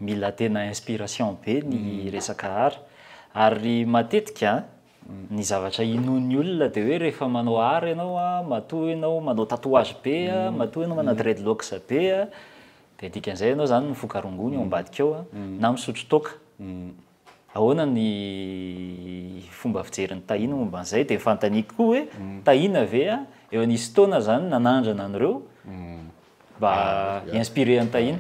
Mila tena inspiration be ny resaka art. Ary matetika ny zavatra inoan'ny olona dia hoe rehefa manao art ianao an, matoa ianao manao tatouage be an, matoa ianao manao dreadlocks be an, dia dikan'izay ianao izany mifoka rongony ao ambadika ao an, na misotro toaka. Ahoana ny fomba fijerin'i Tahina momba an'izay? Dia fanontaniako koa hoe Tahina ve efa nisy fotoana izany nanandrana an'ireo mba hi-inspirer an'i Tahina?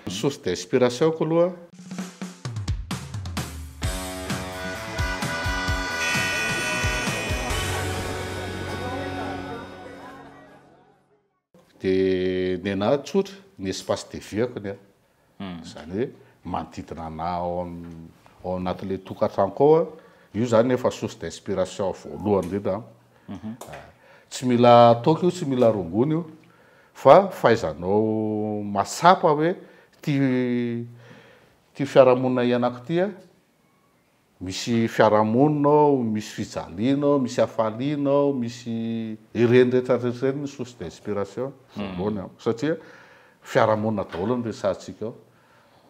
Ny source d'inspiration-ko aloha. Dia ny anah tsotra, ny espace de vie-ko ny ahy. Izany hoe manodidina anah ao ao anatin'ilay tokantranoko ao an, io izany efa source d'inspiration voalohany indrindra amiko. Tsy mila toaka io, tsy mila rongony io, fa fahaizanao mahatsapa hoe ity ity fiarahamonina iainako ity an, Misy fiarahamonina ao, misy fijaliana ao, misy hafaliana ao, misy ireny rehetra rehetra ireny ny source d'inspiration voalohany amiko satria fiarahamonina daholo no resahantsika ao.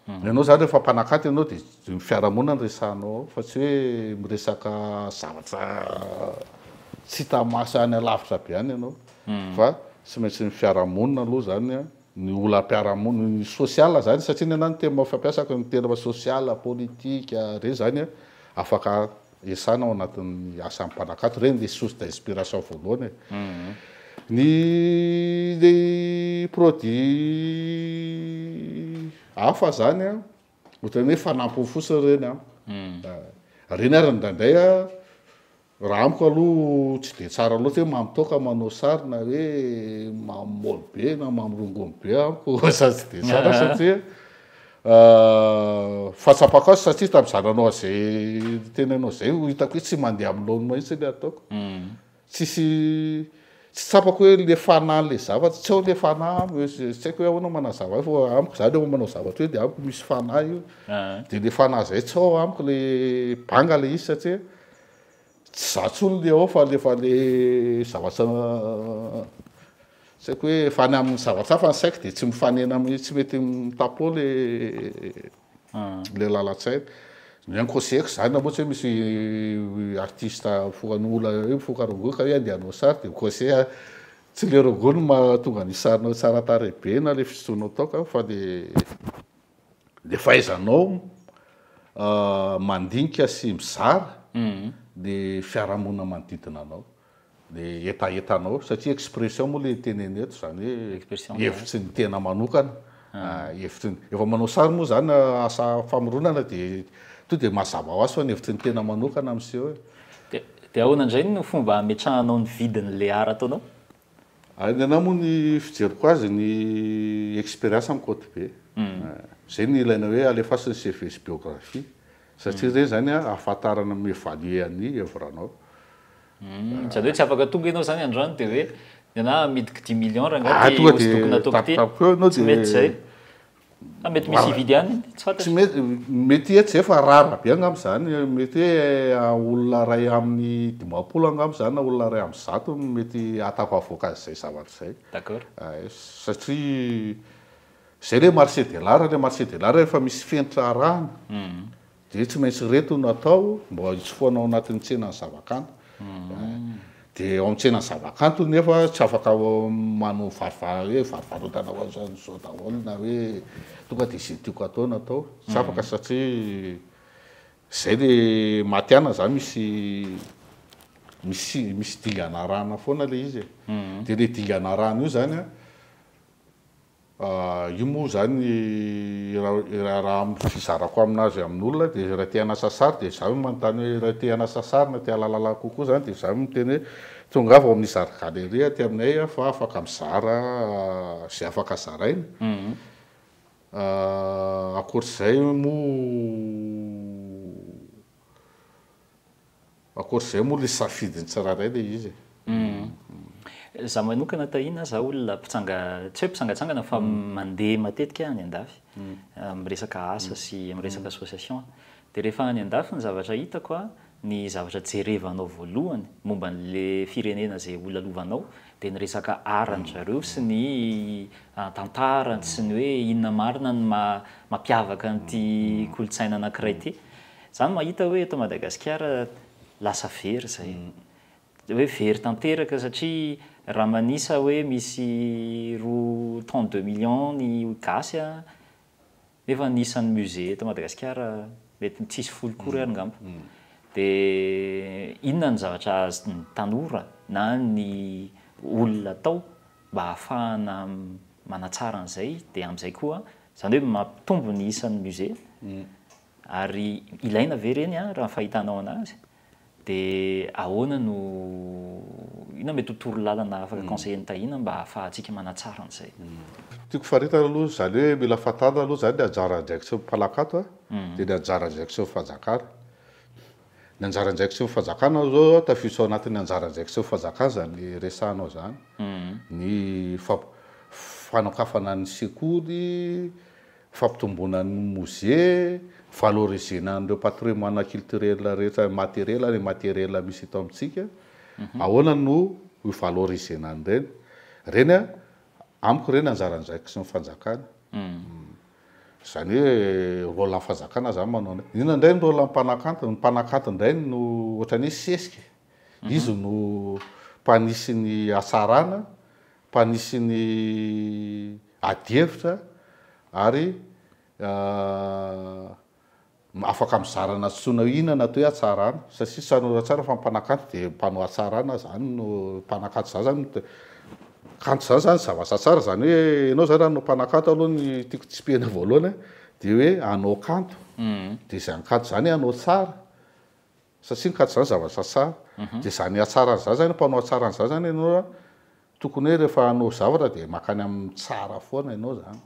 Ianao zany rehefa mpanakanto ianao dia ny fiarahamonina no resahanao ao fa tsy hoe miresaka zavatra tsy hita maso any alavitra be any ianao fa tsy maintsy ny fiarahamonina aloha zany Ny olam-piarahamonina, ny social zany satria ny anah ny terme fampiasako ny terme social, politique, reny zany afaka iasana ao anatin'ny asan'ny mpanakanto, reny le source d'inspiration voalohany e. Ny le produit hafa zany an, ohatran'ny hoe fanampiny fotsiny reny amiko, reny ary indraindray an, Raha amiko aloha tsy dia tsara loatra hoe mamo toaka manao sary na hoe mamo môly be na mamo rongony be amiko sady tsy dia tsara satria fahatsapako azy satria tamin'izaho nanao an'izay tenenao izay hitako hoe tsy mandeha amin'ny laoniny mihitsy ilay ataoko. Tsisy tsy tsapako hoe le fanahy le zavatra, tsy ao le fanahy amiko, tsy haiko hoe ahoana manazava azy fa amiko zany rehefa manao zavatra hoe dia amiko misy fanahy io, dia le fanahy zay tsy ao amiko le banga le izy satria Tsy za tsony le ao fa le efa le zavatra tsy haiko hoe efa any amin'ny zavatra hafa ny saiko de tsy mifanena amin'ny tsy mety mi-tapo le le lalan-tsaina. Ny inconscient-ko zany raha ohatsy hoe misy artiste mifoka ny olona hoe mifoka rongony ka hoe andeha hanao sary de mi-conseiller tsy le rongony no mahatonga ny sarinao tsara tarehy be na le fisotroanao toaka fa le Le fahaizanao mandinika sy mizara le fiarahamonina manodidina anao, le hetahetanao satria expression moa le teneno eto zany hoe hevitry ny tena manokana, hevitry ny, efa manao sary moa zany asa famoronana de to de mazava ho azy fa ny hevitry ny tena manokana miseho e. De ahoana indray no fomba ametrahanao ny vidin'le art ataonao? Ary ny anah moa ny fijeriko azy ny experience mi-compte be. Zay no ilaina hoe alefaso ny CV sy biographie satria ireny zany ahafantarana mi-evaluer ny oeuvre-nao. Izany hoe tsy afaka tonga ianao zany androany dia hoe ny anah amidiko dix millions rangahy ity hosodoko nataoko ity, tsy mety izay. Fa mety misy hividy ihany, tsy fantatra. Tsy mety, mety hoe tsy zay fa rare be angamba izany, mety hoe olona iray amin'ny 50 angamba izany na olona iray amin'ny 100 no mety hahatafavoaka an'izay zavatra izay. D'accord. Satria izay ilay marché de l'art, ilay marché de l'art efa misy fenitra arahina. Dia tsy maintsy ireto no atao mba hitsofohana ao anatin'ny tsenan'ny zavakanto. Dia ao amin'ny tsenan'ny zavakanto nefa tsy afaka manao varivari hoe varivarotana ohatran'izao daholo na hoe tonga dia izay tiako atao no atao. Tsy afaka satria izay le matihanina izany misy misy misy dingana arahina foana ilay izy e. Dia ilay dingana arahina io izany an, Io moa izany raha amin'ny fizarako aminazy amin'olona dia raha te hanasa sary dia izaho no manontany hoe raha te hanasa sary na te hahalalala kokoa izany dia izaho miteny hoe tongava ao amin'ny Is'Art Galerie aty aminay fa afaka mizara izay afaka zaraina. Ankoatr'izay moa Ankoatr'izay moa ilay safidin'ny tsirairay ilay izy e. Za manokana Tahina, za olona mpitsanga, tsy hoe mpitsangatsangana fa mandeha matetika any andafy amin'ny resaka asa sy amin'ny resaka association. Dia rehefa any andafy ny zavatra hitako an, ny zavatra jerevanao voalohany momba an'le firenena izay ho lalovanao dia ny resaka art-ndry zareo sy ny tantarany sy ny hoe inona marina ny mampiavaka an'ity kolontsaina anankiray ity. Za mahita hoe eto Madagasikara lasa very izay. Hoe very tanteraka satria raha manisa hoe misy roa 32 millions ny gasy a, nefa ny isan'ny musée eto Madagasikara mety tsisy folo kory ary ngamba. Dia inona ny zavatra azon'ny tanora na ny olona atao mba hahafahana manatsara an'izay dia amin'izay koa, izany hoe mampitombo ny isan'ny musée ary ilaina ve ireny raha ny fahitanao an'azy? Dia ahoana no, inona mety ho torolalana afaka conseiller-n'i Tahina mba hahafahantsika manatsara an'izay? Tiako faritana aloha izany hoe mila fantarina aloha izany ny anjara andraikitry ny mpanakanto a, dia ny anjara andraikitry ny fanjakana. Ny anjara andraikitry ny fanjakana zao tafiditra ao anatin'ny anjara andraikitry ny fanjakana izany resahanao izany. Ny fanokafana ny sekoly, fampitomboana ny mozea, valoriser-na an'ireo patrimoine culturel rehetra matériel ary immatériel misy eto amintsika, ahoana no hi-valoriser-na an'ireny? Ireny an, amiko ireny anjara andraikitry ny fanjakana. Izany hoe rôle an'ny fanjakana izany manao an'ireny. Inona indray ny rôle an'ny mpanakanto? Ny mpanakanto indray no ohatran'ny hoe sesika, izy no mpanisy ny hatsarana, mpanisy ny adihevitra ary afaka mizara nantsoina hoe inona ny atao hoe hatsarana satria tsaroana tsara fa ny mpanakanto dia mpanao hatsarana zany no mpanakanto zany zany no kanto zany zany zavatra tsara zany hoe ianao zany raha hanao mpanakanto aloha ny tiako tsipihina voalohany dia hoe hanao kanto dia izany kanto izany hanao tsara Satria ny kanto zany zavatra tsara. Dia izany hatsarana izany zany, mpanao hatsarana izany zany ianao an, tokony hoe rehefa hanao zavatra dia mankany amin'ny tsara foana ianao izany.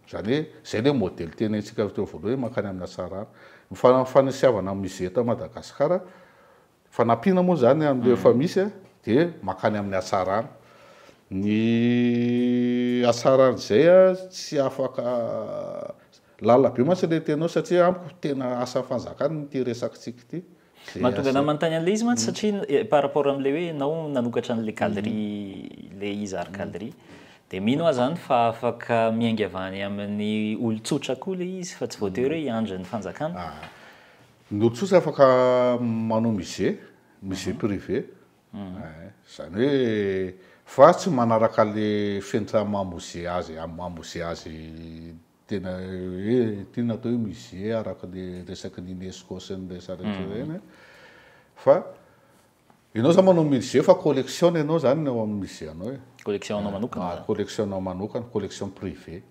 Izany hoe izay ilay modely tenenintsika teo voalohany hoe mankany amin'ny hatsarana. Ny fanisiavana musée eto Madagasikara, fanampiana moa izany amin'ireo efa misy an, dia mankany amin'ny hatsarana. Ny hatsaran'izay an, tsy afaka Lalina be mantsy ilay teninao satria amiko tena asan'ny fanjakana ity resakitsika ity. Izay Mahatonga anah manontany an'ilay izy mantsy satria par rapport amin'ilay hoe ianao nanokatra an'ilay galerie ilay iza art galerie dia mino aho izany fa afaka miainga avy any amin'ny olon-tsotra koa ilay izy fa tsy voatery hoe hiandry ny fanjakana. Ny olon-tsotra afaka manao musée, musée privé. Izany hoe fa tsy manaraka le fenitra maha musée azy, amin'ny maha musée azy tena hoe ity no atao hoe musée araka le resaky ny UNESCO sy ny rehetra rehetra ireny fa ianao zany manao musée fa collection ny anao zany ny ao amin'ny musée anao e. Collection anao manokana zany. Collection anao manokana, collection privée.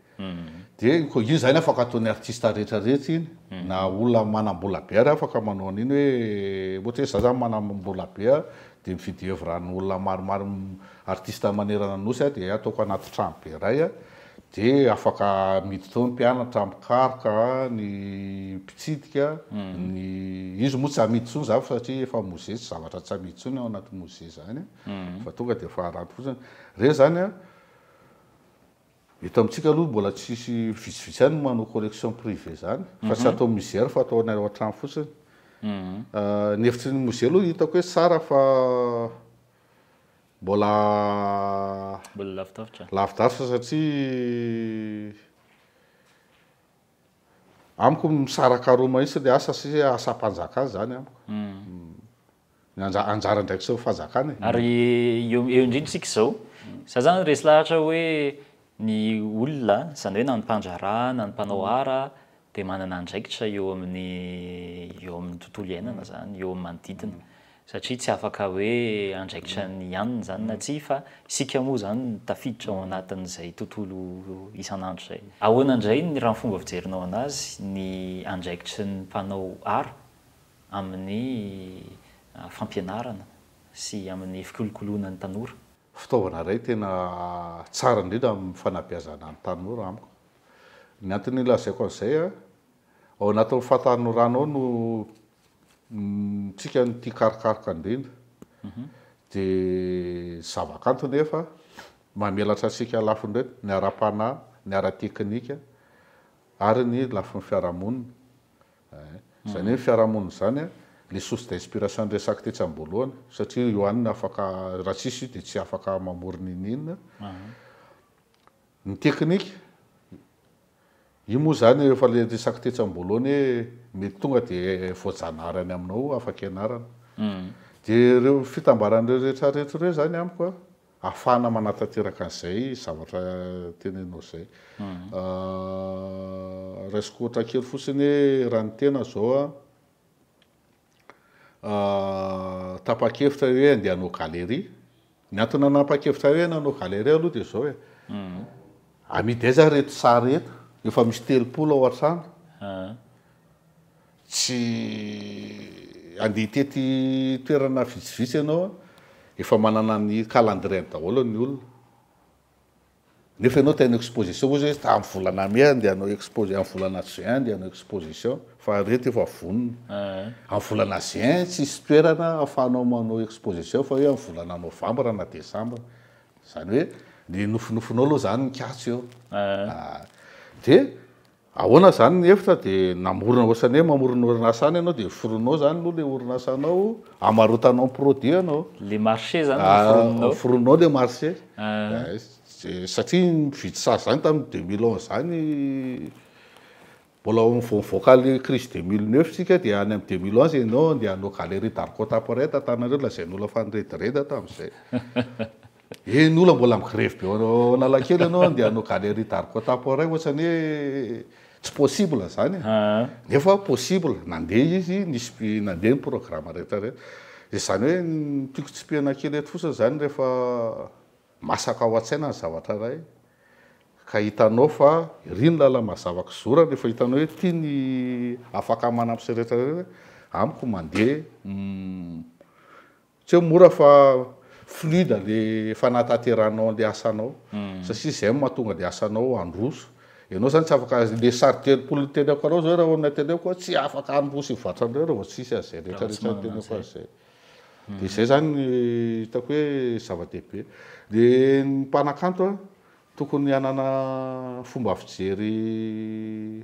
Dia iny zany afaka ataon'ny artiste rehetra rehetra iny, na olona manam-bola be ary afaka manao an'iny hoe ohatra hoe za zany manam-bola be aho dia mividy oeuvre an'olona maromaro artiste manerana ny nosy aho dia ataoko anaty trano be iray aho dia afaka miditra ao ny mpianatra mikaroka, ny mpitsidika, ny izy moa tsy amidy intsony zany satria efa musée tsy zavatra tsy amidy intsony ao anaty musée zany fa tonga dia efa aranty fotsiny. Ireny zany an. Eto amintsika aloha mbola tsisy, vitsivitsy ihany no manao collection privée zany, fa tsy atao musée ary fa atao any ao an-trano fotsiny. Ny hevitry ny musée aloha hitako hoe tsara fa mbola Mbola lavidavitra. Lavidavitra satria amiko misaraka roa mihitsy le asa satria asam-panjakana zany amiko. Ny anjara andraikitry ny fanjakana e. Ary eo eo indrindra isika izao. Za zany resy lahatra hoe ny olona, izany hoe na ny mpandraharaha na ny mpanao art dia manana andraikitra eo amin'ny eo amin'ny tontolo iainana izany, eo amin'ny manodidina. Satria tsy afaka hoe andraikitra ny anona izany na tsia fa isika moa izany no tafiditra ao anatin'izay tontolo isan'andro izay. Ahoana indray ny raha ny fomba fijerinao an'azy ny andraikitry ny mpanao art amin'ny fampianarana sy amin'ny fikolokoloana ny tanora. Fitaovana iray tena tsara indrindra amin'ny fanabeazana ny tanora amiko. Ny antony ilazaiko an'izay, ao anatin'ny fahatanorana ao no tsika no tia karokaroka indrindra. Dia zava-kanto nefa mamelatra antsika lafiny rehetra, ny ara-panahy, ny ara-teknika ary ny lafiny fiarahamonina. Izany hoe ny fiarahamonina izany, Le source d'inspiration resako tetsy am-boalohany, satria io ihany no afaka, raha tsisy io de tsy afaka mamorona ininona. Ny teknika, io moa zany efa le resako tetsy am-boalohany hoe mety tonga de voajanahary any aminao afaka ianarana. De ireo fitambaran'ireo rehetrarehetra ireo zany amiko a, ahafahana manatanteraka an'izay zavatra tenenao zay. Raisiko ohatra kely fotsiny hoe raha ny tena zao a, tapa-kevitra hoe andeha hanao galerie. Ny antony nanapa-kevitra hoe nanao galerie aloha de zao e, amidy aiza reto sary reto, efa misy 30 ao an-trano. Tsy andeha hitety toerana vitsivitsy ianao, efa manana ny calendrier daholo ny olona. Nefa ianao te hanao exposition ozy hoe amin'ny volana mai andeha hanao exposé, amin'ny volana juin andeha hanao exposition, fa reto efa vonona. Amin'ny volana juin tsisy toerana ahafahanao manao exposition fa hoe amin'ny volana novembre na décembre. Zany hoe ny nofinofinao aloha zany mikatso eo. De ahoana zany ny hevitra de namorona ohatrany hoe mamorona orinasa any ianao de foronao zany aloha le orinasanao, amarotanao produit ianao. Le marché zany no forononao. Forononao le marché. Satria mividy sary zany tamin'ny 2011 zany, mbola vao mivoaka le crise 2009 tsika de any amin'ny 2011 ianao andeha hanao galerie d'art contemporain tantanareo, lazain'olona fa nirediredy tamin'izay. E ny olona mbola migrevy be ao Analakely ianao andeha hanao galerie d'art contemporain, ohatrany hoe tsy possible zany e. Nefa possible, nandeha izy, nisy nandeha ny programme rehetrarehetra. De zany hoe ny tiako tsipihana kely eto fotsiny zany, rehefa masaka ao an-tsaina ny zavatra iray ka hitanao fa ry ny lalana mazava kizorana, efa hitanao hoe ty ny afaka manampy sy rehetrarehetra, amiko mandeha tsy hoe mora fa fluide le fanatanterahanao an'le asanao, satria zay no mahatonga le asanao handroso. Ianao zany tsy afaka le sary 30 teneniko anao zao raha ao amin'ny atelier-ko, tsy afaka handroso hivoatra an'ireo raha vao tsisy an'izay rehetrarehetra teneniko an'izay. De zay zany hitako hoe zava-dehibe. De ny mpanakanto a, tokony hanana fomba fijery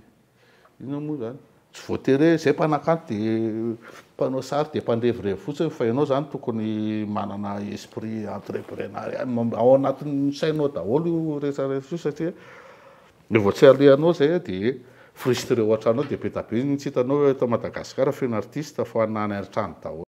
inona moa zany, tsy voatery hoe zay mpanakanto de mpanao sary de mpandrevirevy fotsiny, fa ianao zany tokony manana esprit entrepreneuriat ao anatin'ny sainao daholo io rehetrarehetra io, satria rehefa vao tsy alehanao zay de frustré ao an-trano ao, de be dia be ny tsy hitanao eto Madagasikara feno artiste fa na any an-trano daholo.